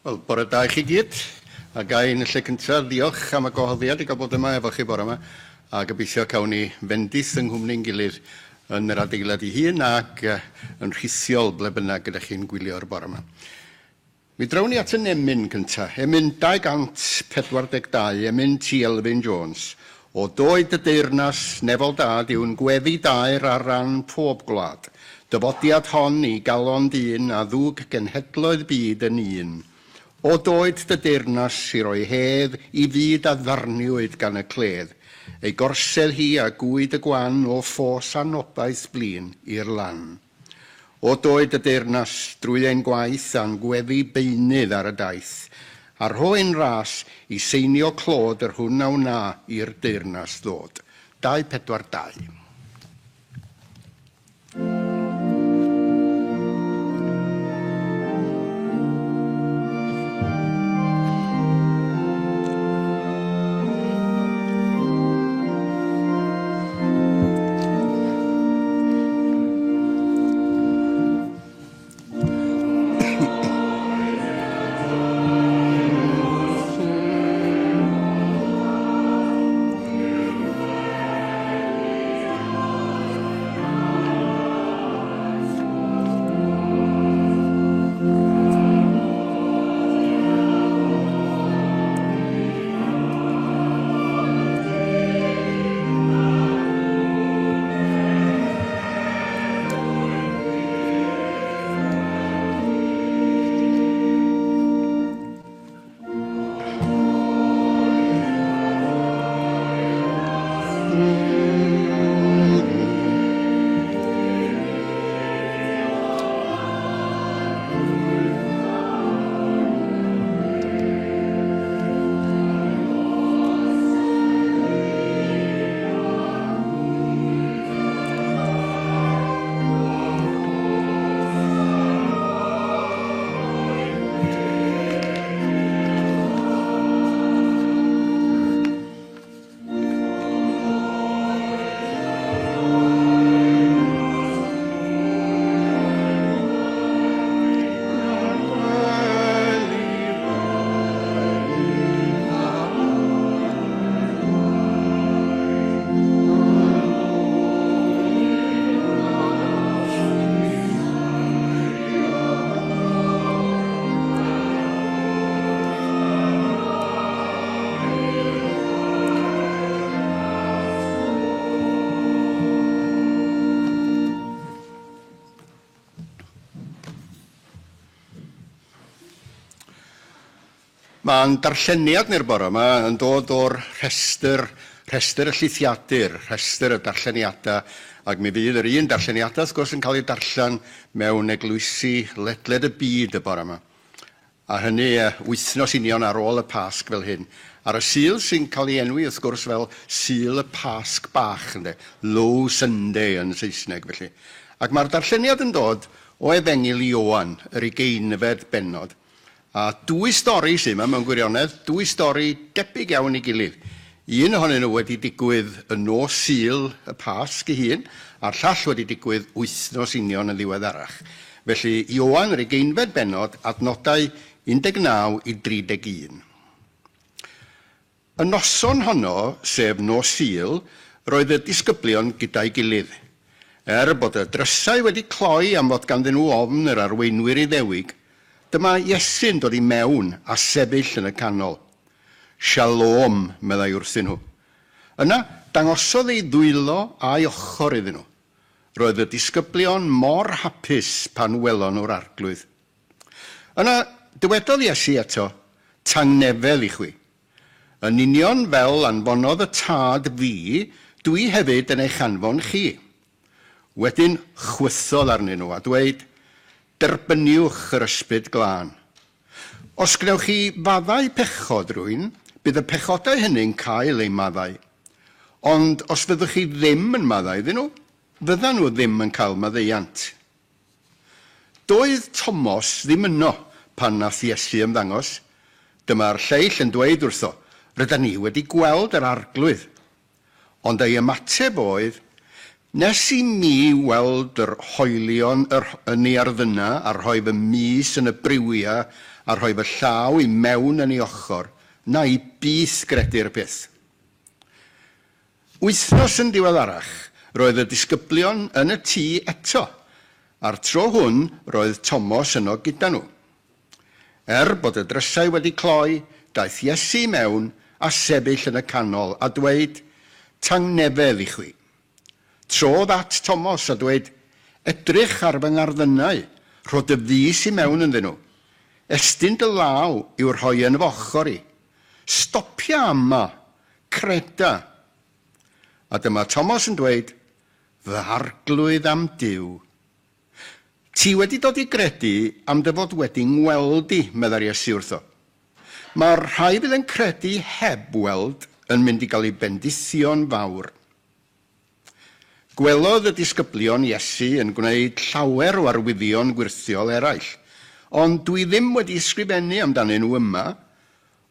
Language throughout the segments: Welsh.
Wel, bore da i chi gyd. A ga i yn y lle cyntaf ddiolch am y gwahoddiad i gael bod yma efo chi bore yma. A gobeithio cawn ni fendith yng nghwmni'n gilydd yn yr adeilad ei hun ac yn rhithiol ble bynnag gyda chi'n gwylio'r bore yma. Mi drawn ni at y emyn cyntaf, emyn 242, emyn T. Elfyn Jones. O doed y deyrnas, nefol dad yw'n gweddi daer ar ran pob gwlad. Dyfodiad hon i galon dyn a ddwg genhedloedd byd yn un. O doed dy deyrnas i roi hedd i fyd a ddarniwyd gan y cledd. Ei gorsedd hi a gwyd y gwan o ffos anobaith blin i'r lan. O doed y deyrnas drwy ein gwaith a'n gweddi beunydd ar y daith, a rho ein ras i seinio clod yr hwn a wna i'r deyrnas ddod. 242. Mae'n darlleniad ni'r bore yma yn dod o'r rhestr, rhestr y llithiadur, rhestr y darlleniadau, ac mi fydd yr un darlleniadau wrth gwrs yn cael ei darllen mewn eglwysi ledled y byd y bore yma. A hynny wythnos union ar ôl y Pasg fel hyn. Ar y Sul sy'n cael ei enwi wrth gwrs fel Sul y Pasg Bach, ynde? Low Sunday yn Saesneg felly. Ac mae'r darlleniad yn dod o Efengyl Ioan, yr ugeinfed bennod. A dwy stori sydd yma mewn gwirionedd, dwy stori debyg iawn i gilydd. Un ohonyn nhw wedi digwydd y nos Sul y Pasg ei hun, a'r llall wedi digwydd wythnos union yn ddiweddarach. Felly, Ioan, yr ugeinfed bennod, adnodau 19 i 31. Y noson honno, sef nos Sul, roedd y disgyblion gyda'i gilydd. Er bod y drysau wedi cloi am fod ganddyn nhw ofn yr arweinwyr Iddewig, dyma Iesu'n dod i mewn a sefyll yn y canol. Shalom, meddai wrthyn nhw. Yna, dangosodd ei ddwylo a'i ochr iddyn nhw. Roedd y disgyblion mor hapus pan welon nhw'r Arglwydd. Yna, dywedodd Iesu eto, Tangnefedd i chwi. Yn union fel anfonodd y Tad fi, dwi hefyd yn eich anfon chi. Wedyn chwythodd arnyn nhw a dweud, Derbyniwch yr Ysbryd Glân. Os gwnewch chi faddau pechod rhywun, bydd y pechodau hynny'n cael eu maddau. Ond os fyddwch chi ddim yn maddau iddyn nhw, fyddan nhw ddim yn cael maddeuant. Doedd Tomos ddim yno pan nath Iesu ymddangos. Dyma'r lleill yn dweud wrtho, Rydan ni wedi gweld yr Arglwydd. Ond ei ymateb oedd, Nes i mi weld yr hoelion yr yn ei arddynau a rhoi fy mys yn y briwiau a rhoi fy llaw i mewn yn ei ochr, na i byth gredu'r peth. Wythnos yn ddiweddarach, roedd y disgyblion yn y tŷ eto, a'r tro hwn roedd Tomos yno gyda nhw. Er bod y drysau wedi cloi, daeth Iesu i mewn a sefyll yn y canol a dweud, Tangnefedd i chwi. Trodd at Tomos a dweud, Edrych ar fy ngarddynnau, rho dy fys i mewn ynddyn nhw. Estyn dy law i'w rhoi yn fy ochr i. Stopia ama, creda. A dyma Tomos yn dweud, Fy Arglwydd a'm Duw. Ti wedi dod i gredu am dy fod wedi ngweld i, meddai'r Iesu wrtho. Mae'r rhai fydd yn credu heb weld yn mynd i gael eu bendithio'n fawr. Gwelodd y disgyblion Iesu yn gwneud llawer o arwyddion gwyrthiol eraill, ond dw i ddim wedi ysgrifennu amdanyn nhw yma,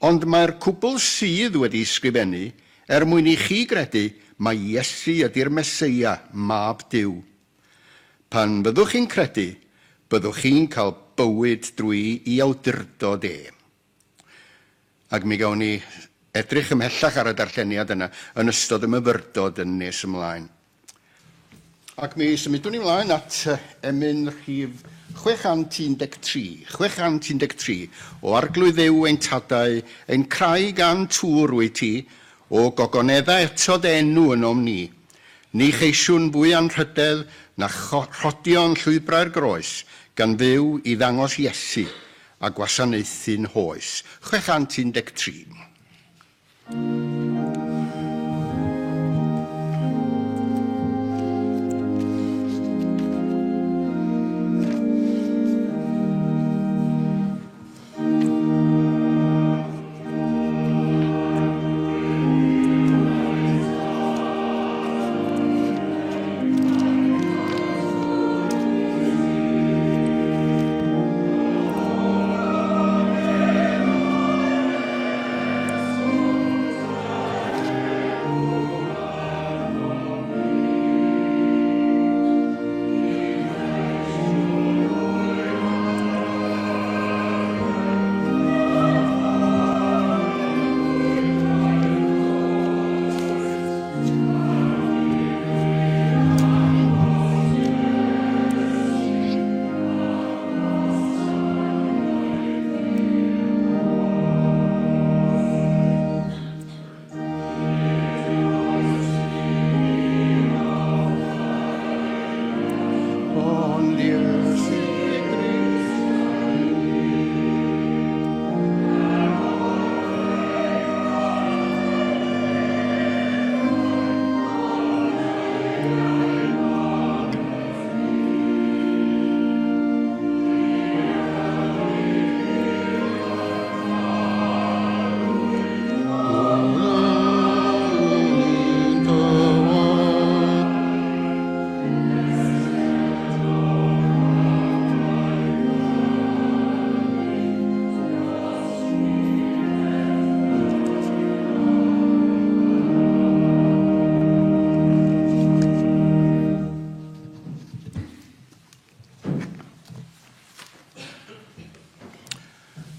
ond mae'r cwbl sydd wedi ysgrifennu er mwyn i chi gredu mai Iesu ydy'r Meseia, Mab Duw. Pan fyddwch chi'n credu, byddwch chi'n cael bywyd drwy i awdurdod e. Ac mi gawn ni edrych ymhellach ar y darlleniad yna yn ystod y myfyrdod yn nes ymlaen. Ac mi symudwn ni mlaen at emyn rhif 613, 613, O Arglwydd Dduw ein tadau, ein craig a'n tŵr wyt ti, o gogoneddau eto dy enw ynom ni. Ni cheisiwn fwy anrhydedd na rhodion llwybrau'r groes, gan fyw i ddangos Iesu a gwasanaethu'n hoes. 613. Ond Iesu Grist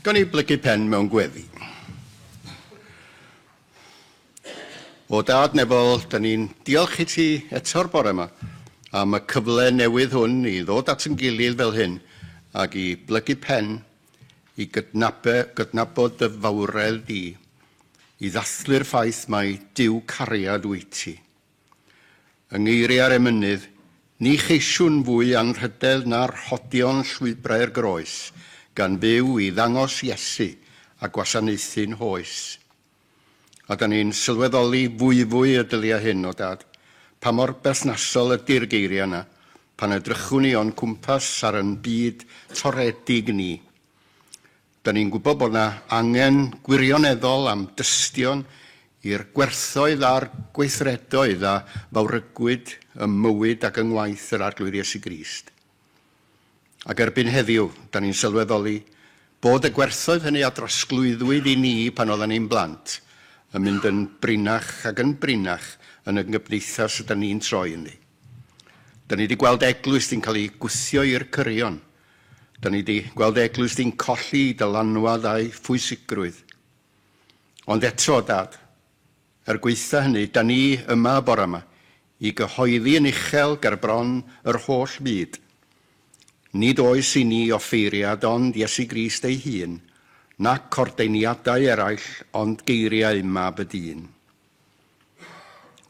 Gawn ni blygu pen mewn gweddi. O Dad nefol, da ni'n diolch i ti eto'r bore yma am y cyfle newydd hwn i ddod at yn gilydd fel hyn ac i blygu pen i gydnabe, gydnabod dy fawredd di, i ddathlu'r ffaith mai Duw cariad wyt ti. Yng ngeiriau'r emynydd, ni cheisiwn fwy anrhydedd na rhodion llwybrau'r groes, gan fyw i ddangos Iesu a gwasanaethu'n hoes. A da ni'n sylweddoli fwyfwy y dylia hyn, o Dad, pa mor berthnasol ydy'r geiriau yna, pan edrychwn ni o'n cwmpas ar yn byd toredig ni. Da ni'n gwybod bod yna angen gwirioneddol am dystion i'r gwerthoedd a'r gweithredoedd a fawrygwyd ym mywyd ac yng ngwaith yr Arglwydd Iesu Grist. Ac erbyn heddiw, da ni'n sylweddoli bod y gwerthoedd hynny a drosglwyddwyd i ni pan oedden ni'n blant yn mynd yn brinach ac yn brinach yn y gymdeithas ydan ni'n troi ynddi. Da ni wedi gweld eglwys sy'n cael ei gwthio i'r cyrion. Da ni wedi gweld eglwys di'n colli dylanwad a'i phwysigrwydd. Ond eto, Dad, er gwaetha hynny, da ni yma y bore yma i gyhoeddi yn uchel ger bron yr holl fyd. Nid oes i ni offeiriad ond Iesu Grist ei hun, nac ordeiniadau eraill ond geiriau Mab y Dyn.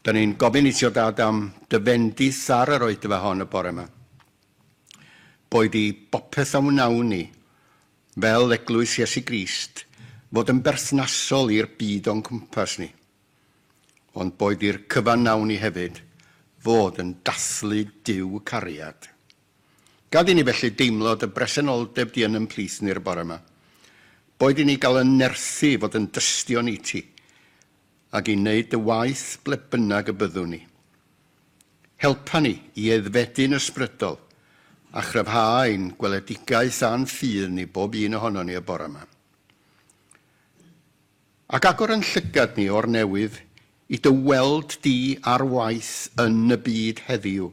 Da ni'n gofyn i ti o Dad am dy fendith ar yr oedfa hon y bore yma. Boed i bopeth a wnawn ni, fel Eglwys Iesu Grist, fod yn berthnasol i'r byd o'n cwmpas ni. Ond boed i'r cyfan wnawn ni hefyd fod yn dathlu Duw cariad. Gad i ni felly deimlo dy bresenoldeb di yn yn plith ni'r bore yma. Boed i ni gael yn nerthu fod yn dystion i ti, ac i wneud dy waith ble bynnag y byddwn ni. Helpa ni i aeddfedu'n ysbrydol a chryfhau ein gweledigaeth a'n ffydd ni bob un ohonon ni y bore yma. Ac agor yn llygad ni o'r newydd i dy weld di ar waith yn y byd heddiw.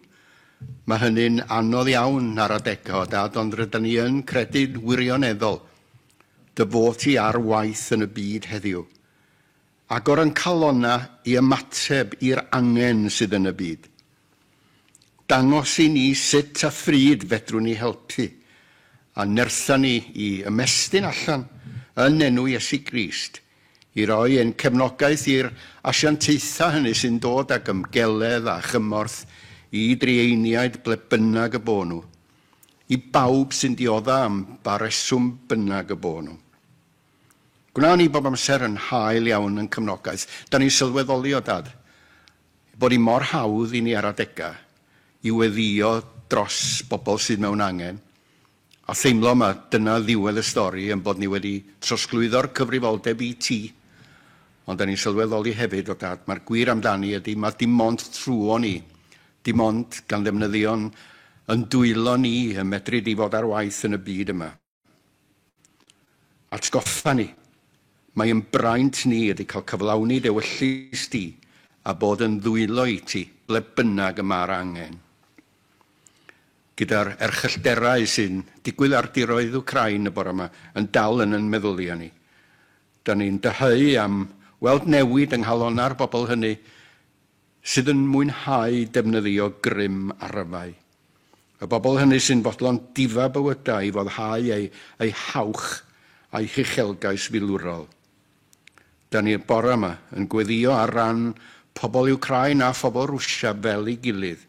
Mae hynny'n anodd iawn ar adegau, o Dad, ond rydyn ni yn credu'n wirioneddol dy fod ti ar waith yn y byd heddiw. Agor yn calonna i ymateb i'r angen sydd yn y byd. Dangos i ni sut a phryd fedrwn ni helpu, a nertha ni i ymestyn allan yn enw Iesu Grist, i roi ein cefnogaeth i'r asiantaethau hynny sy'n dod ag ymgeledd a chymorth i drueiniaid ble bynnag y bo nhw, i bawb sy'n diodda am ba reswm bynnag y bo nhw. Gwnawn ni bob amser yn hael iawn yn cefnogaeth. Da ni'n sylweddoli o Dad, bod hi mor hawdd i ni ar adegau i weddïo dros bobl sydd mewn angen, a theimlo ma dyna ddiwedd y stori yn bod ni wedi trosglwyddo'r cyfrifoldeb i ti. Ond da ni'n sylweddoli hefyd o Dad, mae'r gwir amdani ydy mae dim ond trwo ni, dim ond gan ddefnyddio'n yn dwylo ni y medru di fod ar waith yn y byd yma. Atgoffa ni, mae yn braint ni ydy cael cyflawni dewyllys di a bod yn ddwylo i ti ble bynnag y mae'r angen. Gyda'r erchyllterau sy'n digwydd ar diroedd Wcráin y bore yma yn dal yn yn meddyliau ni. Da ni'n dyheu am weld newid yng nghalonau'r bobl hynny sydd yn mwynhau defnyddio grym arfau. Y bobl hynny sy'n fodlon difa bywydau i foddhau eu hawch a'u huchelgais filwrol. Da ni'r bore yma yn gweddio ar ran pobl Wcráin a phobl Rwsia fel ei gilydd.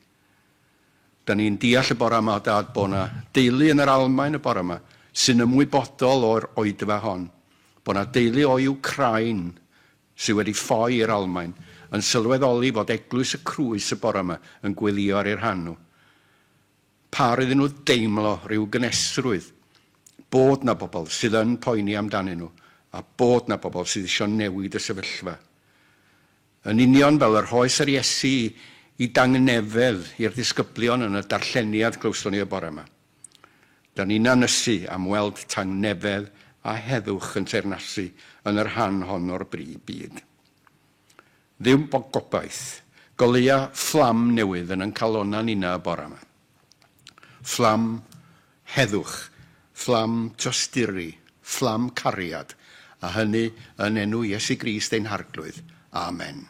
Da ni'n deall y bore yma o Dad bod yna deulu yn yr Almaen y bore yma sy'n ymwybodol o'r oedfa hon. Bod yna deulu o Wcráin sydd wedi ffoi i'r Almaen yn sylweddoli fod Eglwys y Crwys y bore yma yn gweddio ar eu rhan nhw. Par iddyn nhw deimlo rhyw gynhesrwydd bod na bobl sydd yn poeni amdanyn nhw a bod na bobl sydd eisiau newid y sefyllfa. Yn union fel yr rhoes yr Iesu i dangnefedd i'r disgyblion yn y darlleniad glywson ni y bore yma. Da ni'n anysu am weld tangnefedd a heddwch yn teyrnasu yn yr rhan hon o'r brif byd. Dduw bo gobaith, goleua fflam newydd yn yn calonna nina y bore yma. Fflam heddwch, fflam tosturi, fflam cariad, a hynny yn enw Iesu Grist ein Harglwydd. Amen.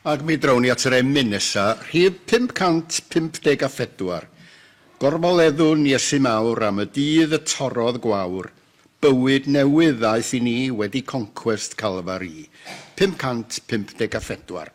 Ac mi drown ni at yr emyn nesa, rhif 554. Gorfoleddwn Iesu mawr am y dydd y torrodd gwawr, bywyd newydd ddaeth i ni wedi concwest Calfari. 554.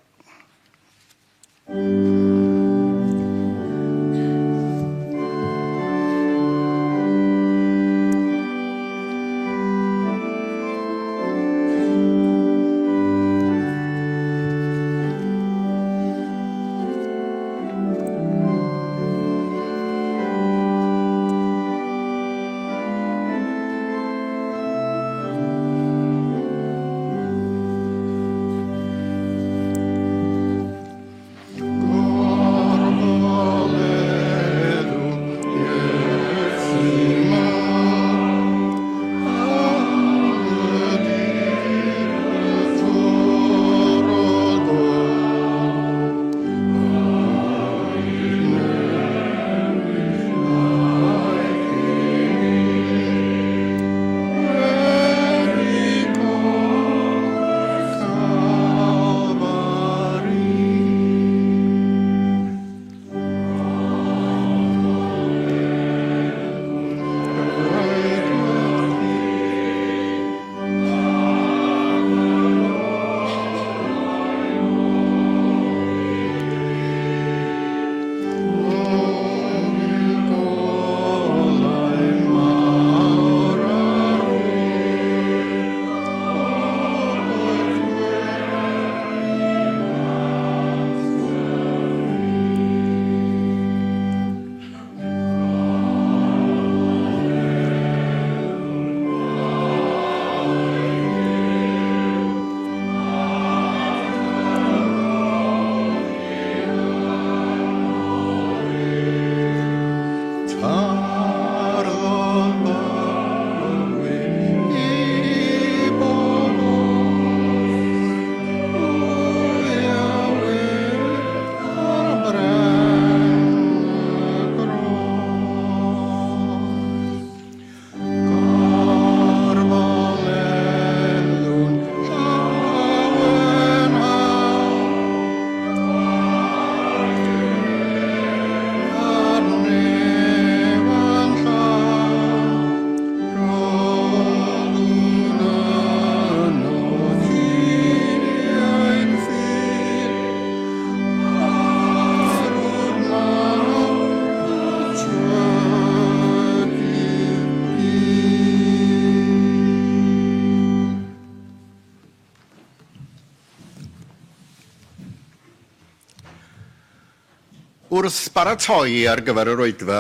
Wrth baratoi ar gyfer yr oedfa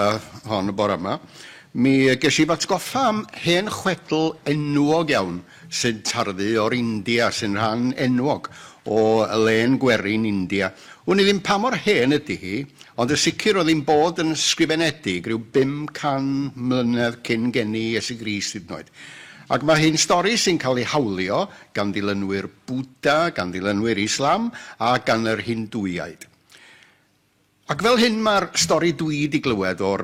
hon y bore yma, mi ges i f'atgoffa am hen chwedl enwog iawn sy'n tarddu o'r India, sy'n rhan enwog o lên gwerin India. Wn i ddim pa mor hen ydy hi, ond yn sicr oedd hi'n bod yn ysgrifenedig rhyw 500 mlynedd cyn geni Iesu Grist hyd yn oed. Ac mae hi'n stori sy'n cael ei hawlio gan ddilynwyr Bwda, gan ddilynwyr Islam a gan yr Hindwiaid. Ac fel hyn mae'r stori dwi 'di glywed o'r,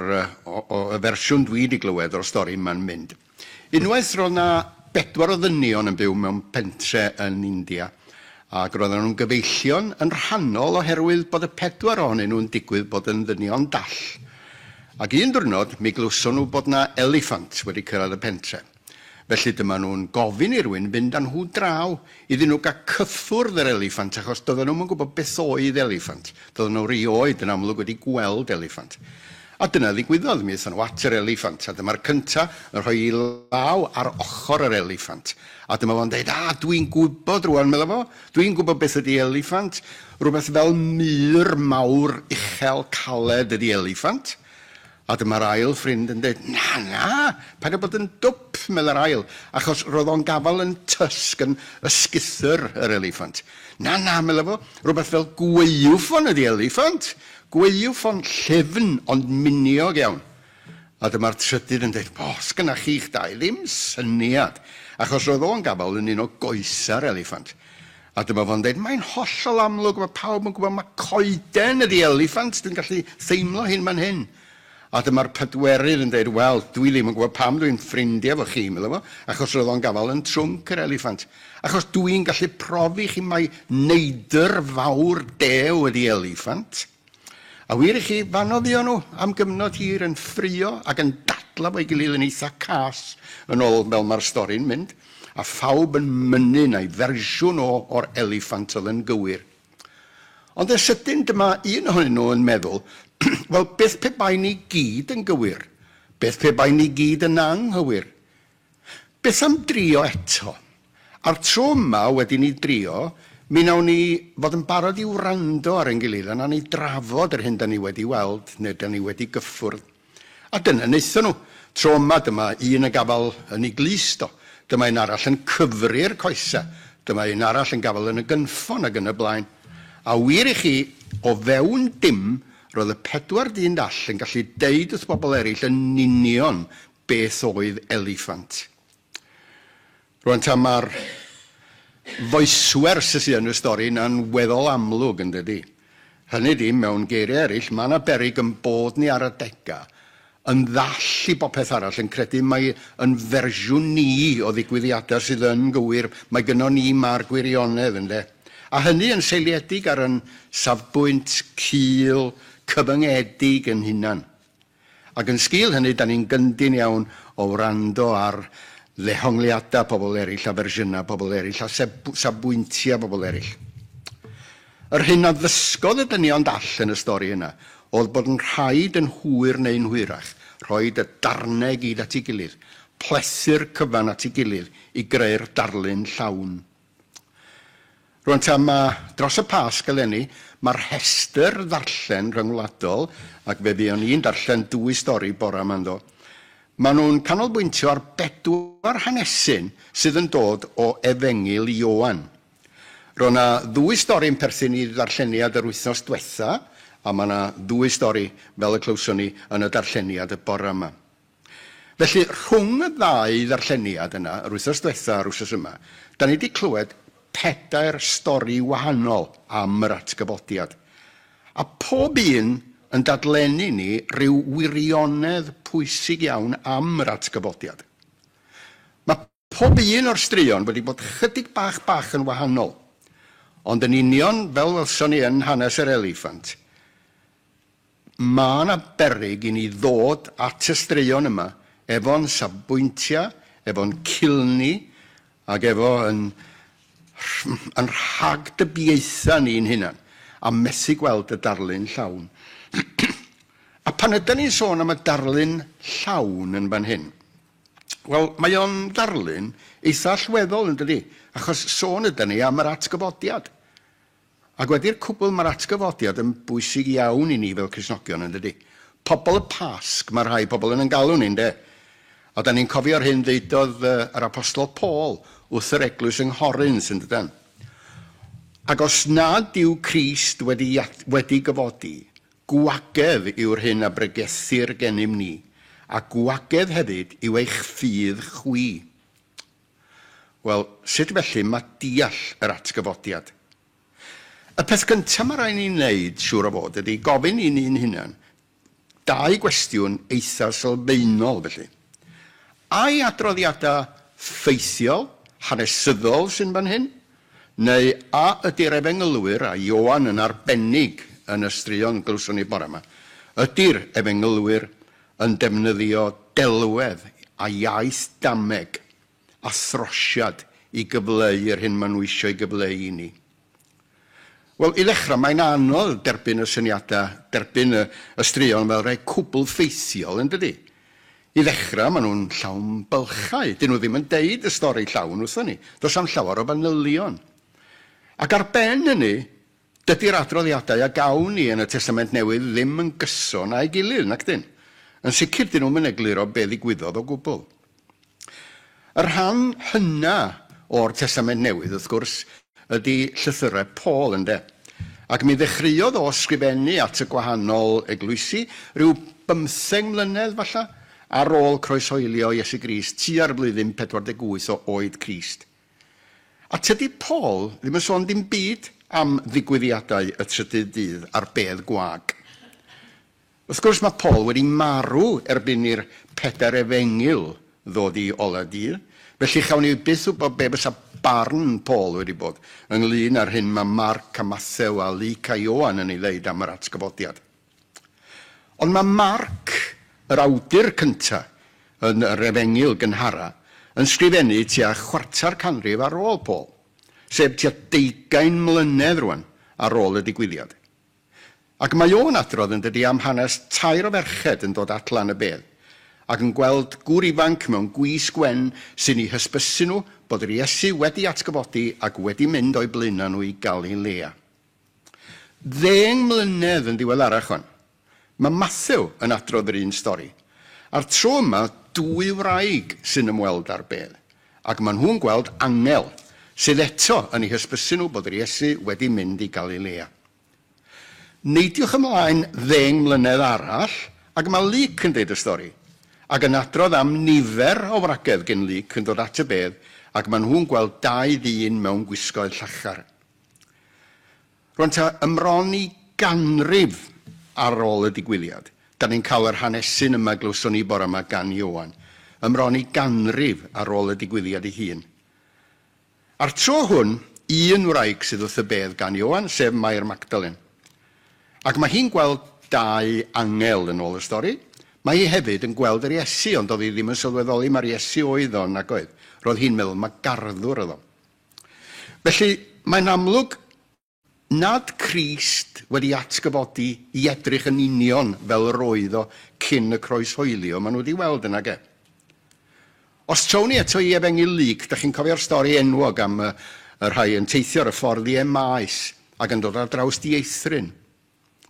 o, o, y fersiwn dwi 'di glywed o'r stori yma'n mynd. Unwaith roedd 'na bedwar o ddynion yn byw mewn pentre yn India, ac roedden nhw'n gyfeillion yn rhannol oherwydd bod y pedwar ohonyn nhw'n digwydd bod yn ddynion dall. Ac un diwrnod mi glywson nhw bod 'na eliffant wedi cyrraedd y pentre. Felly dyma nhw'n gofyn i rywun fynd â nhw draw iddyn nhw gael cyffwrdd yr eliffant achos doedden nhw'm yn gwybod beth oedd eliffant. Doedden nhw rioed yn amlwg wedi gweld eliffant. A dyna ddigwyddodd, mi aethon nhw at yr eliffant a dyma'r cynta yn rhoi ei law ar ochr yr eliffant. A dyma fo'n deud, a dwi'n gwybod rwan, medda fo, dwi'n gwybod beth ydy eliffant, rhywbeth fel mur mawr uchel caled ydy eliffant. A dyma'r ail ffrind yn deud, na, na, paid â bod yn dwp, medda'r ail, achos roedd o'n gafael yn tysg, yn ysguthr yr eliffant. Na, na, medda fo, rhywbeth fel gwaywffon ydy eliffant, gwaywffon llyfn ond miniog iawn. A dyma'r trydydd yn deud, o, sgynna chi'ch dau ddim syniad, achos roedd o'n gafael yn un o goesa'r eliffant. A dyma fo'n deud, mae'n hollol amlwg, mae pawb yn gwybod, mae coeden ydy eliffant, dwi'n gallu theimlo hyn man hyn. A dyma'r pedwerydd yn dweud, wel, dwi ddim yn gwybod pam dwi'n ffrindiau efo chi, meddwl fo, achos roedd o'n gafael yn trwnc yr eliffant. Achos dwi'n gallu profi chi mai neidr fawr dew ydi eliffant. A wir i chi, fanno fuon nhw am gyfnod hir yn ffrio ac yn dadla fo'i gilydd yn eitha cas, yn ôl fel mae'r stori'n mynd, a phawb yn mynnu na'i fersiwn o o'r eliffant oedd yn gywir. Ond yn sydyn dyma un ohonyn nhw yn meddwl, wel, beth pe bai ni gyd yn gywir? Beth pe bai ni gyd yn anghywir? Beth am drio eto? A'r tro yma, wedi ni drio, mi wnawn ni fod yn barod i wrando ar ein gilydd a wnawn ni drafod yr hyn da ni wedi weld neu da ni wedi gyffwrdd. A dyna wnaethon nhw. Tro yma, dyma un yn gafael yn ei glust o. Dyma un arall yn cyfri'r coesau. Dyma un arall yn gafael yn y gynffon ac yn y blaen. A wir i chi, o fewn dim, roedd y pedwar dyn dall yn gallu deud wrth bobl eraill yn union Beth oedd eliffant? Rwan ta, mae'r foeswers sydd yn y stori yna'n weddol amlwg, yn dydi? Hynny ydi, mewn geiriau eraill, mae yna beryg yn bod ni ar adegau yn ddall i bopeth arall, yn credu mai yn fersiwn ni o ddigwyddiadau sydd yn gywir, mae gynnon ni ma'r gwirionedd, ynde? A hynny yn seiliedig ar yn safbwynt cul, cyfyngedig yn hunan. Ac yn sgil hynny, da ni'n gyndyn iawn o wrando ar ddehongliadau pobl eraill a fersiynau pobl eraill a safbwyntiau pobl eraill. Yr hyn a ddysgodd y dynion dall yn y stori yna oedd bod yn rhaid yn hwyr neu'n hwyrach rhoid y darnau i gyd at ei gilydd, plethu'r cyfan at ei gilydd i greu'r darlun llawn. Rwan ta, mae dros y Pasg eleni, mae'r rhestr ddarllen rhyngwladol, ac fe fuon ni'n darllen dwy stori bore yma ynddo, maen nhw'n canolbwyntio ar bedwar hanesyn sydd yn dod o Efengyl Ioan. Roedd 'na ddwy stori yn perthyn i ddarlleniad yr wythnos dwetha, a mae 'na ddwy stori, fel y clywson ni, yn y darlleniad y bore yma. Felly, rhwng y ddau ddarlleniad yna, yr wythnos dwetha a'r wythnos yma, da ni wedi clywed pedair stori wahanol am yr atgyfodiad. A pob un yn dadlennu ni ryw wirionedd pwysig iawn am yr atgyfodiad. Mae pob un o'r straeon wedi bod chydig bach bach yn wahanol, ond yn union fel welson ni yn hanes yr eliffant, Mae 'na beryg i ni ddod at y straeon yma efo'n safbwyntiau, efo'n culni, ac efo yn yn rhagdybiaethau ni'n hunan, a methu gweld y darlun llawn. A pan ydan ni'n sôn am y darlun llawn yn fan hyn, wel, mae o'n ddarlun eitha allweddol, yn dydi? Achos sôn ydan ni am yr atgyfodiad. Ac wedi'r cwbl, mae'r atgyfodiad yn bwysig iawn i ni fel Cristnogion, yn dydi? Pobl y Pasg, mae rhai pobl yn yn galw ni, ynde? A da ni'n cofio'r hyn ddeudodd yr Apostol Paul wrth yr eglwys yng Nghorinth, yn dydan? Ac os nad yw Crist wedi, wedi gyfodi, gwagedd yw'r hyn a bregethir gennym ni, a gwagedd hefyd yw eich ffydd chwi. Wel, sut felly mae deall yr atgyfodiad? Y peth gyntaf mae rhaid ni wneud, siŵr o fod, ydy gofyn i ni'n hunan dau gwestiwn eitha sylfaenol felly. Ai adroddiadau ffeithiol, hanesyddol sy'n fan hyn? Neu a ydy'r efengylwyr, a Ioan yn arbennig yn y straeon glywson ni bore yma, ydy'r efengylwyr yn defnyddio delwedd a iaith dameg a throsiad i gyfleu yr hyn maen nhw eisiau ei gyfleu i ni? Wel, i ddechrau, mae'n anodd derbyn y syniadau, derbyn y, y straeon fel rhai cwbl ffeithiol, yn dydy? I ddechrau, maen nhw'n llawn bylchau. Dyn nhw ddim yn deud y stori llawn wrthon ni. Does am llawer o fanylion. Ac ar ben hynny, Dydy'r adroddiadau a gawn ni yn y Testament Newydd ddim yn gyson â'i gilydd, nac dyn? Yn sicr, dyn nhw'm yn egluro be ddigwyddodd o gwbl. Y rhan hynna o'r Testament Newydd, wrth gwrs, ydy llythyrau Paul, ynde? Ac mi ddechreuodd o sgrifennu at y gwahanol eglwysi rhyw bymtheng mlynedd, falla, ar ôl croeshoelio Iesu Grist, tua'r flwyddyn 48 o oed Crist. A tydi Paul ddim yn sôn dim byd am ddigwyddiadau y trydydd dydd a'r bedd gwag. Wrth gwrs mae Paul wedi marw erbyn i'r pedair efengyl ddod i ola dydd, felly chawn ni byth wybod be fysa barn Paul wedi bod ynglyn â'r hyn mae Marc a Mathew a Luc a Ioan yn ei ddeud am yr atgyfodiad. Ond mae Marc, yr awdur cynta yn yr efengyl gynhara, yn sgrifennu tua chwarter canrif ar ôl Paul, sef tua deugain mlynedd rwan ar ôl y digwyddiad. Ac mae o'n adrodd yn dydi am hanes tair o ferched yn dod at lan y bedd, ac yn gweld gŵr ifanc mewn gwisg wen sy'n eu hysbysu nhw bod yr Iesu wedi atgyfodi ac wedi mynd o'u blaenau nhw i Galilea. Ddeng mlynedd yn ddiweddarach wan, mae Mathew yn adrodd yr un stori. A'r tro yma, dwy wraig sy'n ymweld â'r bedd, ac maen nhw'n gweld angel, sydd eto yn eu hysbysu nhw bod yr Iesu wedi mynd i Galilea. Neidiwch ymlaen ddeng mlynedd arall, ac mae Luc yn deud y stori, ac yn adrodd am nifer o wragedd gen Luc yn dod at y bedd, ac maen nhw'n gweld dau ddyn mewn gwisgoedd llachar. Rwan ta, ymron i ganrif ar ôl y digwyddiad, da ni'n cael yr hanesyn yma glywson ni bore yma gan Ioan, ymron i ganrif ar ôl y digwyddiad ei hun. A'r tro hwn, un wraig sydd wrth y bedd gan Ioan, sef Mair Magdalen. Ac mae hi'n gweld dau angel yn ôl y stori. Mae hi hefyd yn gweld yr Iesu, ond doedd hi ddim yn sylweddoli mai'r Iesu oedd o, nag oedd. Roedd hi'n meddwl mae garddwr oedd o. Felly, mae'n amlwg nad Crist wedi atgyfodi i edrych yn union fel yr oedd o cyn y croeshoelio, maen nhw wedi weld yna ge. Os trown ni eto i Efengyl Luc, da chi'n cofio'r stori enwog am y, y rhai yn teithio ar y ffordd i Emmaus ac yn dod ar draws dieithryn.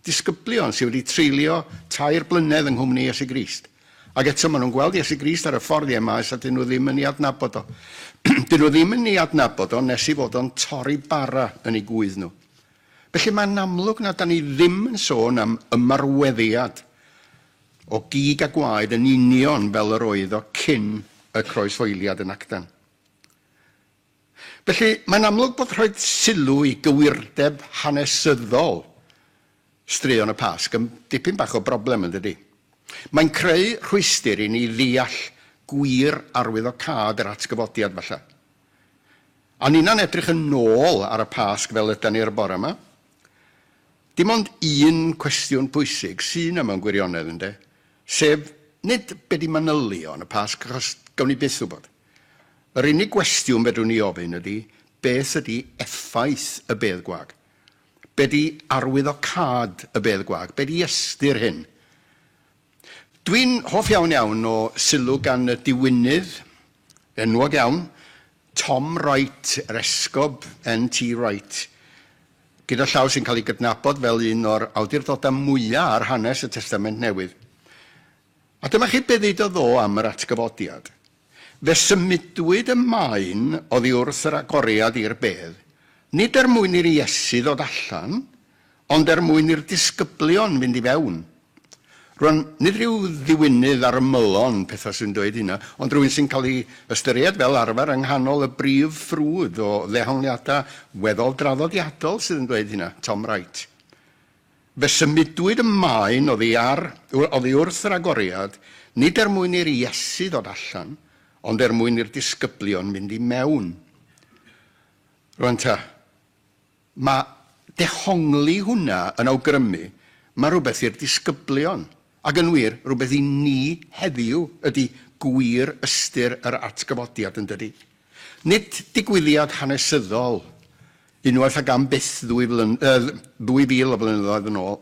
Disgyblion sydd wedi treulio tair blynedd yng nghwmni Iesu Grist. Ac eto maen nhw'n gweld Iesu Grist ar y ffordd i Emmaus a dyn nhw ddim yn ei adnabod o. Dyn nhw ddim yn ei adnabod o nes i fod o'n torri bara yn ei gwydd nhw. Felly mae'n amlwg na da ni ddim yn sôn am ymarweddiad o gig a gwaed yn union fel yr oedd o cyn y croeshoeliad yn Actan. Felly, mae'n amlwg bod rhoi sylw i gywirdeb hanesyddol straeon y Pasg yn dipyn bach o broblem, yn dydi? Mae'n creu rhwystr i ni ddeall gwir arwyddocâd yr atgyfodiad, falle. A ninna'n edrych yn ôl ar y Pasg fel ydan ni'r bore yma. Dim ond un cwestiwn pwysig sy' 'na mewn gwirionedd, ynde? Sef, nid be' 'di manylion y Pasg, achos gawn ni byth wybod. Yr unig gwestiwn fedrwn ni ofyn ydi, beth ydi effaith y bedd gwag? Be di arwyddocâd y bedd gwag? Be di ystyr hyn? Dwi'n hoff iawn iawn o sylw gan y diwinydd enwog iawn, Tom Wright, yr esgob NT Wright, gyda llaw sy'n cael ei gydnabod fel un o'r awdurdodau mwyaf ar hanes y Testament Newydd. A dyma chi be ddeudodd o am yr atgyfodiad. Fe symudwyd y maen oddi wrth yr agoriad i'r bedd, nid er mwyn i'r Iesu ddod allan, ond er mwyn i'r disgyblion fynd i fewn. Rwan, nid rhyw ddiwinydd ar ymylon pethau sy'n dweud hynna, ond rhywun sy'n cael ei ystyried fel arfer yng nghanol y brif ffrwd o ddehongliadau weddol draddodiadol sydd yn dweud hynna, Tom Wright. Fe symudwyd y maen oddi ar, oddi wrth yr agoriad, nid er mwyn i'r Iesu ddod allan, ond er mwyn i'r disgyblion fynd i mewn. Rwan ta, mae dehongli hwnna yn awgrymu mae rhywbeth i'r disgyblion, ac yn wir, rhywbeth i ni heddiw ydy gwir ystyr yr atgyfodiad, yn dydy? Nid digwyddiad hanesyddol unwaith ac am byth ddwy flyn- yy 2000 o flynyddoedd yn ôl,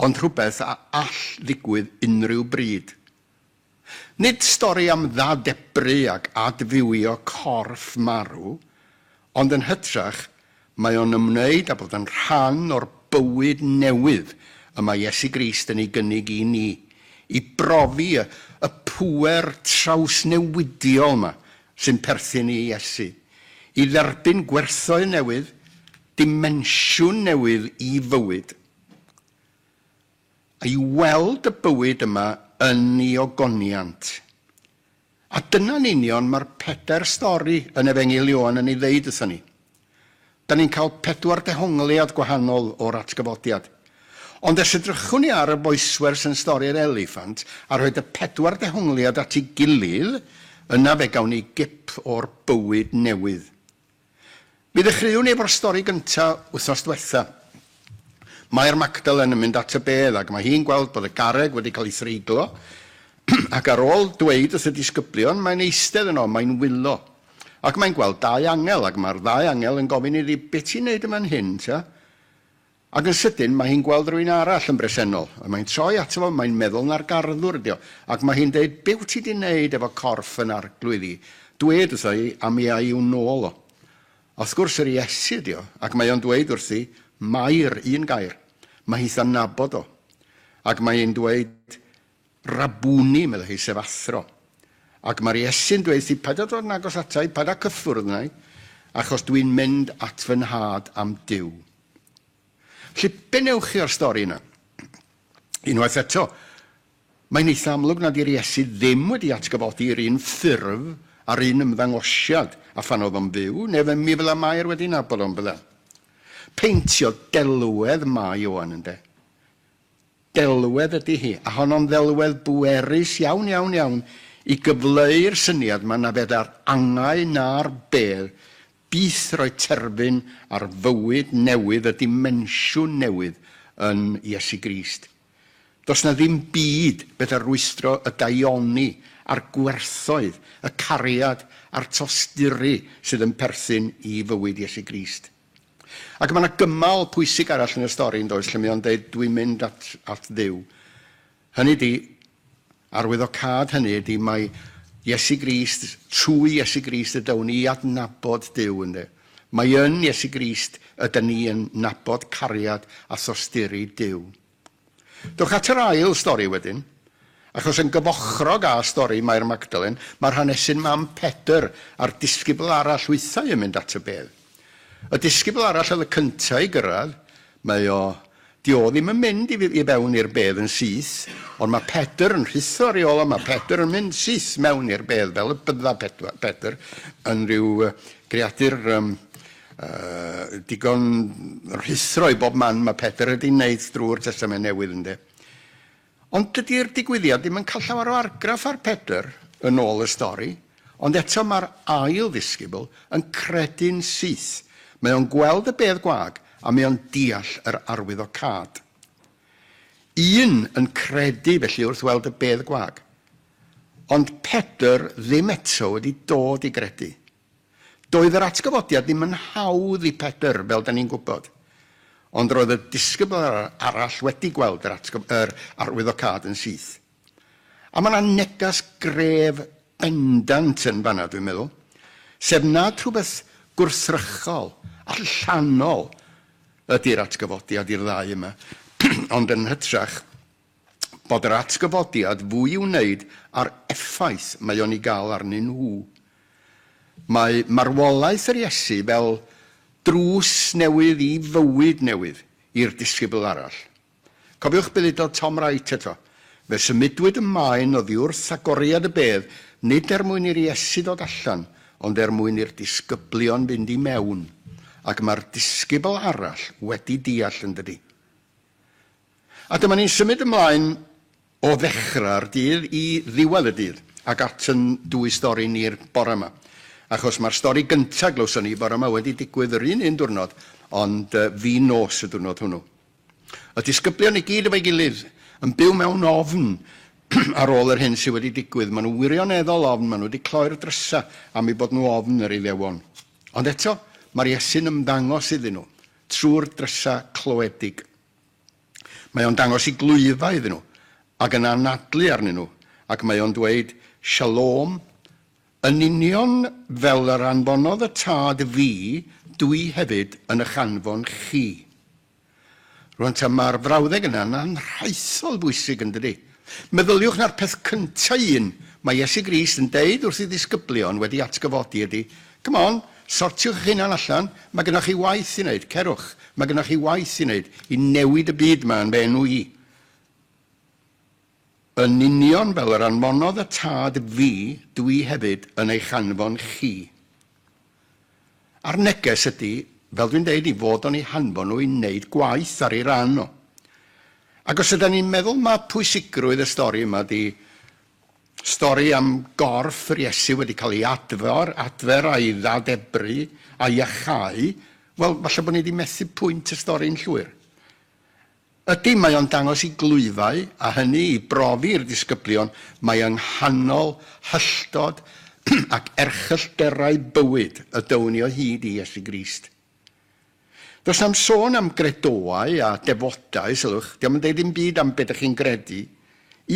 ond rhywbeth a all ddigwydd unrhyw bryd. Nid stori am ddadebru ac adfywio corff marw, ond yn hytrach mae o'n ymwneud â bod yn rhan o'r bywyd newydd y mae Iesu Grist yn ei gynnig i ni, i brofi y y pŵer trawsnewidiol 'ma sy'n perthyn i Iesu, i dderbyn gwerthoedd newydd, dimensiwn newydd i fywyd, a i weld y bywyd yma yn ei ogoniant. A dyna'n union mae'r pedair stori yn Efengyl Ioan yn ei ddeud wrthon ni. Da ni'n cael pedwar dehongliad gwahanol o'r atgyfodiad. Ond os edrychwn ni ar y boeswers yn stori'r eliffant a rhoid y pedwar dehongliad at ei gilydd, yna fe gawn ni gip o'r bywyd newydd. Mi ddechreuwn ni efo'r stori gynta wythnos dwetha. Mair Magdalen yn mynd at y bedd ac mae hi'n gweld bod y garreg wedi cael ei threiglo ac ar ôl dweud wrth y disgyblion mae'n eistedd yno, mae'n wylo. Ac mae'n gweld dau angel ac mae'r ddau angel yn gofyn iddi, be ti'n neud yn fan hyn ta? Ac yn sydyn, mae hi'n gweld rhywun arall yn bresennol, a mae'n troi ato fo, mae'n meddwl na'r garddwr ydi o, ac mae hi'n deud, Be wyt ti 'di wneud efo corff yn arglwydd i? Dwed wrtha i, a mi a i i'w nôl o. A wrth gwrs, yr Iesu ydi o, ac mae o'n dweud wrthi, Mair, un gair. Mae hitha'n nabod o. Ac mae hi'n dweud, Rabuni, meddai hi, sef athro. Ac mae'r Iesu'n dweud wrthi, paid â dod yn agos ata i, paid â cyffwrdd na i, achos dwi'n mynd at fy nhad am Duw. Felly, be newch chi o'r stori yna? Unwaith eto, mae'n eitha amlwg nad yw'r Iesu ddim wedi atgyfodi i'r un ffurf a'r un ymddangosiad a phan oedd o'n fyw, neu fe, mi fydda Mair wedi nabod o'n bydda. Peintio delwedd mae Ioan, ynde? Delwedd ydy hi, a honno'n ddelwedd bwerus iawn, iawn, iawn i gyfleu'r syniad 'ma na fedar angau na'r bedd byth roi terfyn ar fywyd newydd, y dimensiwn newydd yn Iesu Grist. Does 'na ddim byd fedar rwystro y daioni a'r gwerthoedd, y cariad a'r tosturi sydd yn perthyn i fywyd Iesu Grist. Ac mae yna gymal pwysig arall yn y stori, yn does, lle mae o'n deud, dwi'n mynd at, at Dduw. Hynny ydi, arwyddocâd hynny ydi mae Iesu Grist, trwy Iesu Grist y down ni i adnabod Duw, ynddo. Mae yn Iesu Grist ydyn ni yn nabod cariad a thosturi Duw. Dewch at yr ail stori wedyn, achos yn gyfochrog â stori Mair Magdalen, mae'r hanesyn mam Pedr a'r disgybl arall hwythau yn mynd at y bedd. Y disgybl arall oedd y cyntaf i gyrraedd, mae o, 'di o ddim yn mynd i, i fewn i'r bedd yn syth, ond mae Pedr yn rhuthro ar ei ôl o, mae Pedr yn mynd syth mewn i'r bedd, fel y bydda Pedr yn rhyw greadur um, Yy, digon rhuthro i bob man mae Pedr wedi wneud drwy'r Testament Newydd, ynde. Ond dydy'r digwyddiad ddim yn cael llawer o argraff ar Pedr, yn ôl y stori, ond eto mae'r ail ddisgybl yn credu'n syth. Mae o'n gweld y bedd gwag a mae o'n deall yr arwyddocâd. Un yn credu felly wrth weld y bedd gwag, ond Pedr ddim eto wedi dod i gredu. Doedd yr atgyfodiad ddim yn hawdd i Pedr, fel 'da ni'n gwybod. Ond roedd y disgybl arall wedi gweld yr, yr arwyddocâd yn syth. A mae yna neges gref bendant yn fanna, dwi'n meddwl. Sef nad rhywbeth gwrthrychol, allanol ydy'r atgyfodiad i'r ddau yma, ond yn hytrach bod yr atgyfodiad fwy i'w wneud â'r effaith mae o'n ei gael arnyn nhw. Mae marwolaeth yr Iesu fel drws newydd i fywyd newydd i'r disgybl arall. Cofiwch be ddudodd Tom Wright eto, Fe symudwyd y maen oddi wrth agoriad y bedd, nid er mwyn i'r Iesu ddod allan, ond er mwyn i'r disgyblion fynd i mewn. Ac mae'r disgybl arall wedi deall, yn dydi? A dyma ni'n symud ymlaen o ddechrau'r dydd i ddiwedd y dydd, ac at yn dwy stori ni'r bore yma. Achos mae'r stori gyntaf glywson ni bore yma wedi digwydd yr un un diwrnod, ond fin nos y diwrnod hwnnw. Y disgyblion i gyd efo'i gilydd, yn byw mewn ofn ar ôl yr hyn sydd wedi digwydd. Maen nhw wirioneddol ofn, maen nhw wedi cloi'r drysau am eu bod nhw ofn yr Iddewon. Ond eto, mae'r Iesu'n ymddangos iddyn nhw, trwy'r drysau cloedig. Mae o'n dangos i glwyfau iddyn nhw, ac yn anadlu arnyn nhw, ac mae o'n dweud, Shalom, yn union fel yr anfonodd y Tad fi, dwi hefyd yn eich anfon chi. Rwan ta, mae'r frawddeg yna'n anrhaethol bwysig, yn dydi? Meddyliwch na'r peth cyntaf un mae Iesu Grist yn deud wrth ei ddisgyblion wedi atgyfodi ydy, Come on, sortiwch eich hunan allan, mae gennoch chi waith i wneud, cerwch, mae gennoch chi waith i wneud i newid y byd 'ma yn fy enw i. Yn union fel yr anfonodd y Tad fi, dwi hefyd yn eich anfon chi. A'r neges ydy, fel dwi'n deud, i fod o'n eu hanfon nhw i wneud gwaith ar ei ran o. Ac os ydyn ni'n meddwl mae pwysigrwydd y stori yma di stori am gorff yr Iesu wedi cael ei adfer, adfer a'i ddadebru a'i iachau, wel, falle bod ni wedi methu pwynt y stori'n llwyr. Ydy, mae o'n dangos i glwyfau, a hynny i brofi i'r disgyblion, mae yng nghanol hylltod ac erchyllterau bywyd y down ni o hyd i Iesu Grist. Does na'm sôn am gredoau a defodau, sylwch, dio'm yn deud ddim byd am be dych chi'n gredu.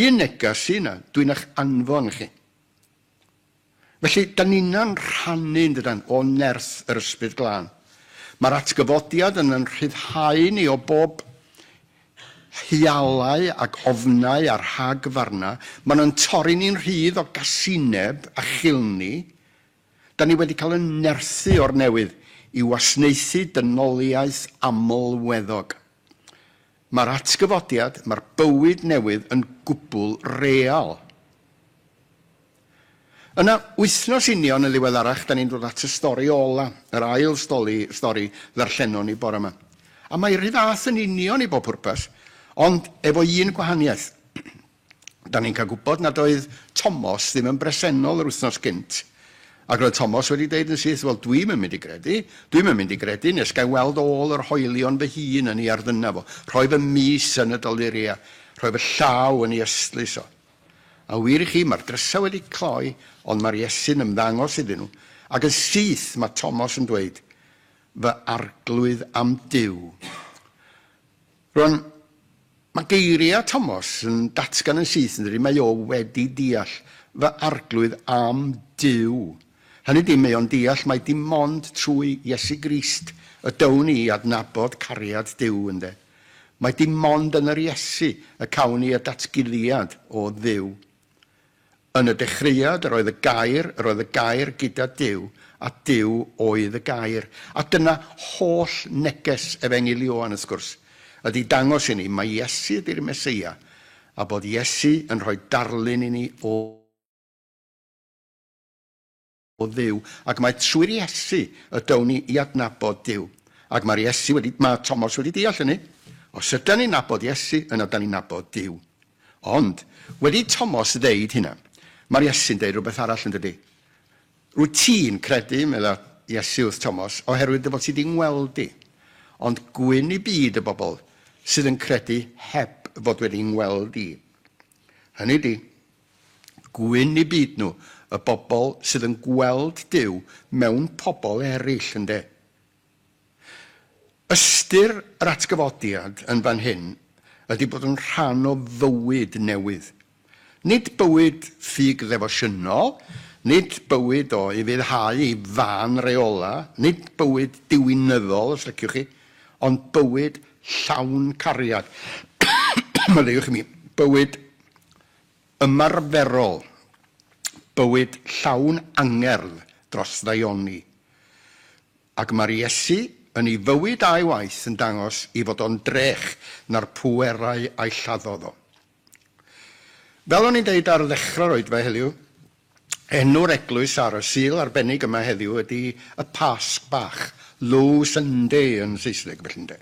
Un neges sy 'na, dwi'n eich anfon chi. Felly, da ninna'n rhannu, yn dydan, o nerth yr Ysbryd Glân. Mae'r atgyfodiad yn yn rhyddhau ni o bob hualau ac ofnau a rhagfarnau. Maen nhw'n torri ni'n rhydd o gasineb a chilni. Da ni wedi cael yn nerthu o'r newydd i wasnaethu dynoliaeth amlweddog. Mae'r atgyfodiad, mae'r bywyd newydd yn gwbl real. Yna, wythnos union yn ddiweddarach, da ni'n dod at y stori ola, yr ail stori, stori ddarllenon ni bore yma. A mae rhy fath yn union i bob pwrpas, ond efo un gwahaniaeth. Da ni'n cael gwybod nad oedd Tomos ddim yn bresennol yr wythnos gynt. Ac roedd Tomos wedi deud yn syth, wel, dwi'm yn mynd i gredu, dwi'm yn mynd i gredu nes ga i weld ôl yr hoelion fy hun yn ei arddyna fo, rhoi fy mys yn y doluriau, rhoi fy llaw yn ei ystlys o. A wir i chi, mae'r drysau wedi cloi, ond mae'r Iesu'n ymddangos iddyn nhw, ac yn syth mae Tomos yn dweud, fy arglwydd a'm Duw. Rwan, mae geiriau Tomos yn datgan yn syth yn dydi, mae o wedi deall, fy arglwydd a'm Duw. Hynny ydi, mae o'n deall mai dim ond trwy Iesu Grist y down ni i adnabod cariad Duw, ynde. Mai dim ond yn yr Iesu y cawn ni y datguddiad o Dduw. Yn y dechreuad yr oedd y Gair, yr oedd y Gair gyda Duw, a Duw oedd y Gair. A dyna holl neges Efengyl Ioan, wrth gwrs, ydy dangos i ni mai Iesu ydy'r Meseia, a bod Iesu yn rhoi darlun i ni o Dduw, ac mai trwy'r Iesu y down ni i adnabod Duw. Ac mae'r Iesu wedi, mae Tomos wedi deall hynny. Os ydan ni'n nabod Iesu, yna dan ni'n nabod Duw. Ond, wedi i Tomos ddeud hynna, mae'r Iesu'n deud rhywbeth arall yn dydy? Rwyt ti'n credu, medda Iesu wrth Tomos, oherwydd dy fod ti 'di ngweld i. Ond gwyn i byd y bobl sydd yn credu heb fod wedi ngweld i. Hynny ydi, gwyn i byd nhw, y bobl sydd yn gweld Duw mewn pobl eraill, ynde? Ystyr yr atgyfodiad yn fan hyn ydy bod yn rhan o fywyd newydd. Nid bywyd ffug ddefosiynol, nid bywyd o ufuddhau i fân reola, nid bywyd diwinyddol, os liciwch chi, ond bywyd llawn cariad. Maddeuwch i mi. Bywyd ymarferol, bywyd llawn angerdd dros ddaioni. Ac mae'r Iesu, yn ei fywyd a'i waith, yn dangos ei fod o'n drech na'r pwerau a'i lladdodd o. Fel o'n i'n deud ar ddechrau'r oedfa heddiw, enw'r eglwys ar y Sul arbennig yma heddiw ydy y Pasg Bach, Low Sunday yn Saesneg felly ynde.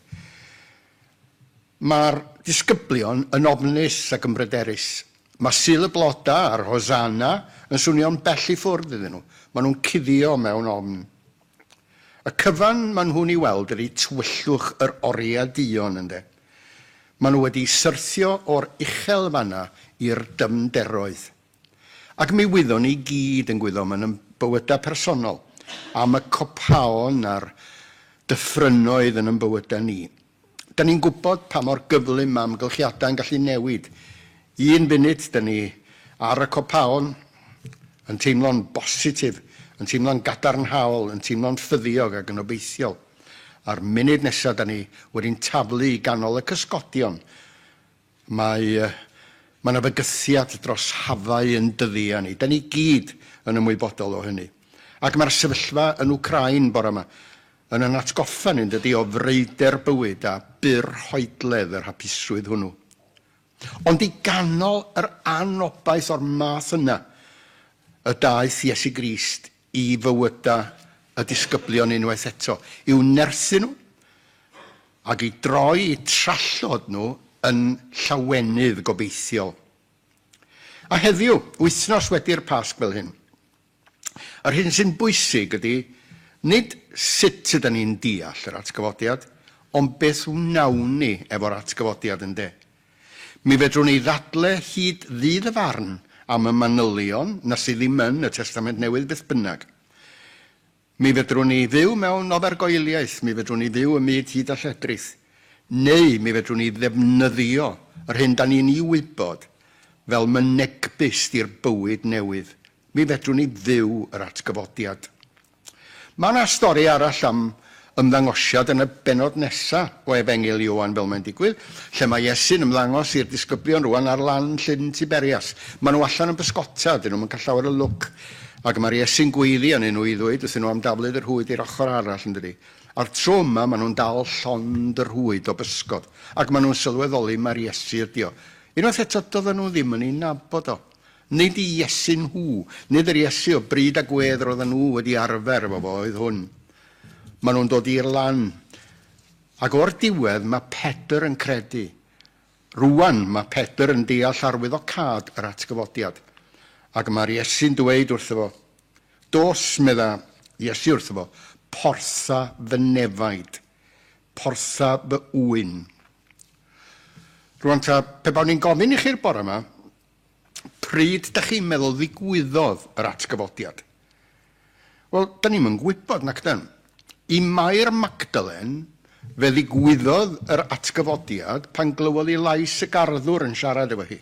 Mae'r disgyblion yn ofnus ac yn bryderus. Mae Sul y Blodau a'r Hosanna yn swnio'n bell i ffwrdd iddyn nhw. Maen nhw'n cuddio mewn ofn. Y cyfan maen nhw'n ei weld ydy tywyllwch yr oriau duon, ynde. Maen nhw wedi syrthio o'r uchel fanna i'r dyfnderoedd. Ac mi wyddwn ni gyd yn gwyddom yn yn bywydau personol am y copaon a'r dyffrynnoedd yn yn bywydau ni. Da ni'n gwybod pa mor gyflym mae amgylchiadau'n gallu newid. Un funud, da ni ar y copaon, yn teimlo'n bositif, yn teimlo'n gadarnhaol, yn teimlo'n ffyddiog ac yn obeithiol. A'r munud nesaf, da ni wedi'n taflu i ganol y cysgodion. Mae, mae 'na fygythiad dros hafau yn dyddiau ni. Da ni gyd yn ymwybodol o hynny. Ac mae'r sefyllfa yn Wcráin bore yma yn ein atgoffa ni, yn dydi, o freuder bywyd a byrhoedledd yr hapusrwydd hwnnw. Ond i ganol yr anobaith o'r math yna y daeth Iesu Grist i fywydau y disgyblion unwaith eto, i'w nerthu nhw ac i droi eu trallod nhw yn llawenydd gobeithiol. A heddiw, wythnos wedi'r Pasg fel hyn, yr hyn sy'n bwysig ydy nid sut ydyn ni'n deall yr atgyfodiad, ond beth wnawn ni efo'r atgyfodiad ynde. Mi fedrwn ni ddadle hyd ddydd y farn am y manylion na sydd ddim yn y Testament Newydd beth bynnag. Mi fedrwn ni fyw mewn ofergoeliaeth, mi fedrwn ni fyw ym myd hyd a lledrith, neu mi fedrwn ni ddefnyddio yr hyn da ni'n ei wybod fel mynegbust i'r bywyd newydd. Mi fedrwn ni fyw yr atgyfodiad. Mae yna stori arall am ymddangosiad yn y bennod nesaf o Efengyl Ioan fel mae'n digwydd, lle mae Iesu'n ymddangos i'r disgyblion rwan ar lan Llyn Tiberias. Maen nhw allan yn bysgota, dyn nhw'n cael llawer o lwc. Ac mae'r Iesu'n gweiddi arnyn nhw i ddweud wrthyn nhw am daflud yr rhwyd i'r ochr arall, yn dydi. A'r tro yma, maen nhw'n dal llond y rhwyd o bysgod, ac maen nhw'n sylweddoli mae'r Iesu ydi o. Unwaith eto, doedden nhw ddim yn ei nabod o. Nid i Iesu nhw, nid yr Iesu o bryd a gwedd roedden nhw wedi arfer efo fo oedd hwn. Maen nhw'n dod i'r lan. Ac o'r diwedd mae Pedr yn credu. Rwan mae Pedr yn deall arwyddocâd yr atgyfodiad. Ac mae'r Iesu'n dweud wrtho fo, "Dos," medda Iesu wrtho fo, "portha fy nefaid, portha fy ŵyn." Rwan ta, pe bawn i'n gofyn i chi'r bore yma, pryd da chi'n meddwl ddigwyddodd yr atgyfodiad? Wel, da ni'm yn gwybod, nac dan. I Mair Magdalen, fe ddigwyddodd yr atgyfodiad pan glywodd hi lais y garddwr yn siarad efo hi.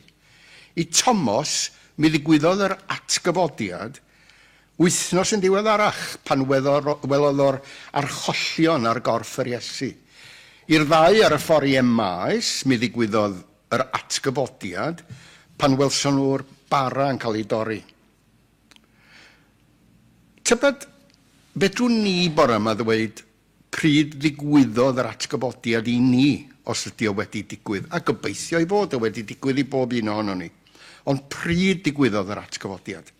I Tomos, mi ddigwyddodd yr atgyfodiad wythnos yn ddiweddarach pan welodd o'r archollion ar gorff yr Iesu. I'r ddau ar y ffordd i Emmaus, mi ddigwyddodd yr atgyfodiad pan welson nhw'r bara yn cael ei dorri. Tybed, fedrwn ni bore yma ddweud pryd ddigwyddodd yr atgyfodiad i ni, os ydy o wedi digwydd, a gobeithio ei fod o wedi digwydd i bob un ohonon ni. Ond pryd digwyddodd yr atgyfodiad?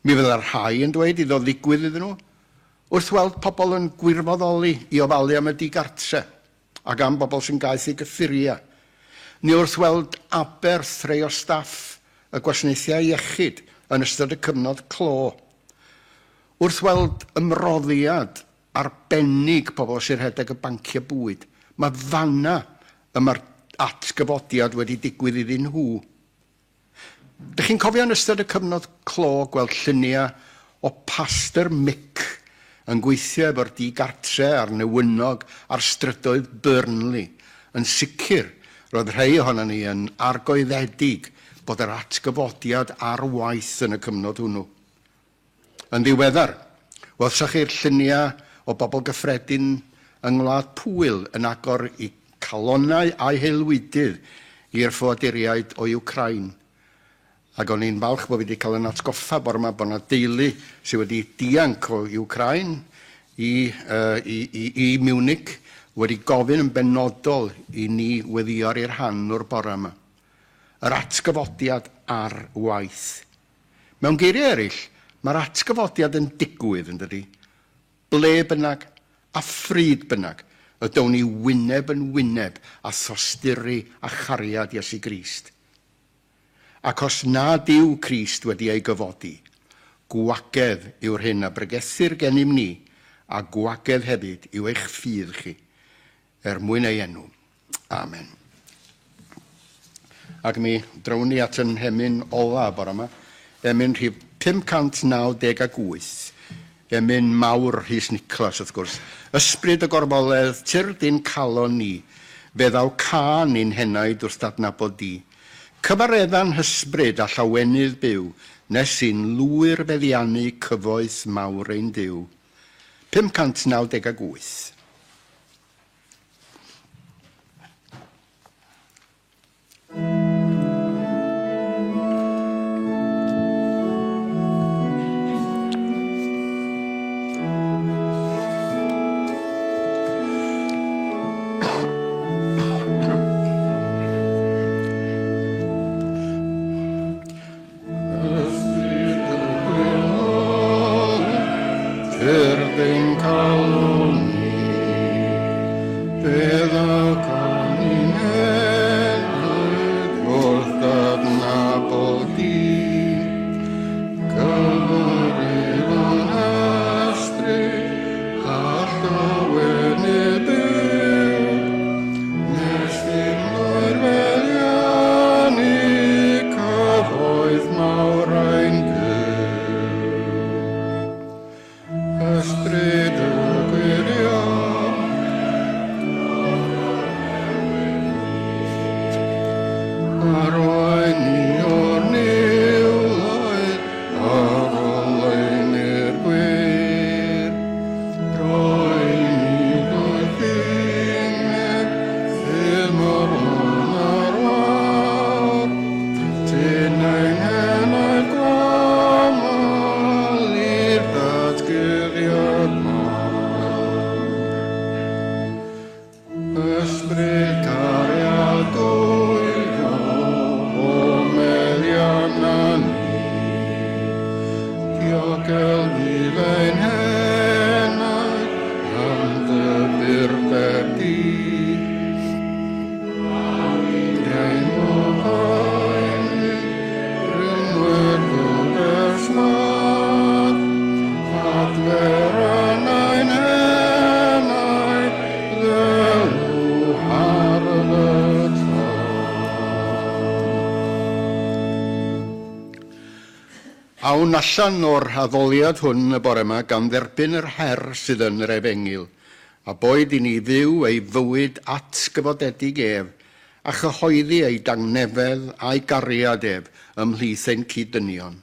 Mi fydda'r rhai yn dweud iddo ddigwydd iddyn nhw wrth weld pobl yn gwirfoddoli i ofalu am y digartre ac am bobl sy'n gaeth i gyffuriau, neu wrth weld aberth rhai o staff y gwasanaethau iechyd yn ystod y cyfnod clo, wrth weld ymroddiad arbennig pobl sy'n rhedeg y banciau bwyd. Mae fanna y mae'r atgyfodiad wedi digwydd iddyn nhw. Dych chi'n cofio yn ystod y cyfnod clo gweld lluniau o Pastor Mick yn gweithio efo'r digartre a'r newynog ar strydoedd Burnley? Yn sicr, roedd rhai ohonon ni yn argoeddedig bod yr atgyfodiad ar waith yn y cyfnod hwnnw. Yn ddiweddar, welsoch chi'r lluniau o bobl gyffredin yng Ngwlad Pwyl yn agor eu calonnau a'u haelwydydd i'r ffoaduriaid o Wcráin. Ac o'n i'n falch bod fi wedi cael yn atgoffa bore yma bod yna deulu sydd wedi dianc o Wcráin i, uh, i, i, i Munich wedi gofyn yn benodol i ni weddio ar eu rhan nhw'r bore yma. Yr atgyfodiad ar waith. Mewn geiriau eraill, mae'r atgyfodiad yn digwydd, yn dydi? Ble bynnag a phryd bynnag y down ni wyneb yn wyneb â thosturi a chariad Iesu Grist. Ac os nad yw Crist wedi ei gyfodi, gwagedd yw'r hyn a bregethir gennym ni, a gwagedd hefyd yw eich ffydd chi, er mwyn ei enw. Amen. Ac mi drown ni at yn hemyn ola bore yma, emyn rhif 598, emyn mawr Rhys Niclas wrth gwrs. Ysbryd y gorfoledd, tyrd i'n calon ni, fe ddaw cân i'n henaid wrth d'adnabod di. Cyfaredda'n hysbryd a llawenydd byw, nes i'n lwyr feddiannu cyfoeth mawr ein Duw. 598. Tyrd ein calon ni. Arwain ni o'r niwloedd ar oleuni'r gwir. Rhoi ni doethineb sydd mor lân â'r wawr. Tyn ein henaid gwamal i'r datguddiad mawr. Ysbryd cariad dwylo o meddianna ni. Diogel fydd ein henaid am dy burdeb di. Ein poeni, rhywun ers mad, adfer yn ein henaid, ddelw hardd y tân. Awn allan o'r addoliad hwn y bore yma gan dderbyn yr her sydd yn yr efengyl, a boed i ni fyw ei fywyd atgyfodedig ef, a chyhoeddi ei dangnefedd a'i gariad ef ymhlith ein cyd-dynion.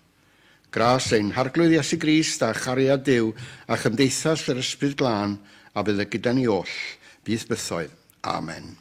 Gras ein Harglwydd Iesu Grist a chariad Duw a chymdeithas yr Ysbryd Glân a fydd gyda ni oll, byth bythoedd. Amen.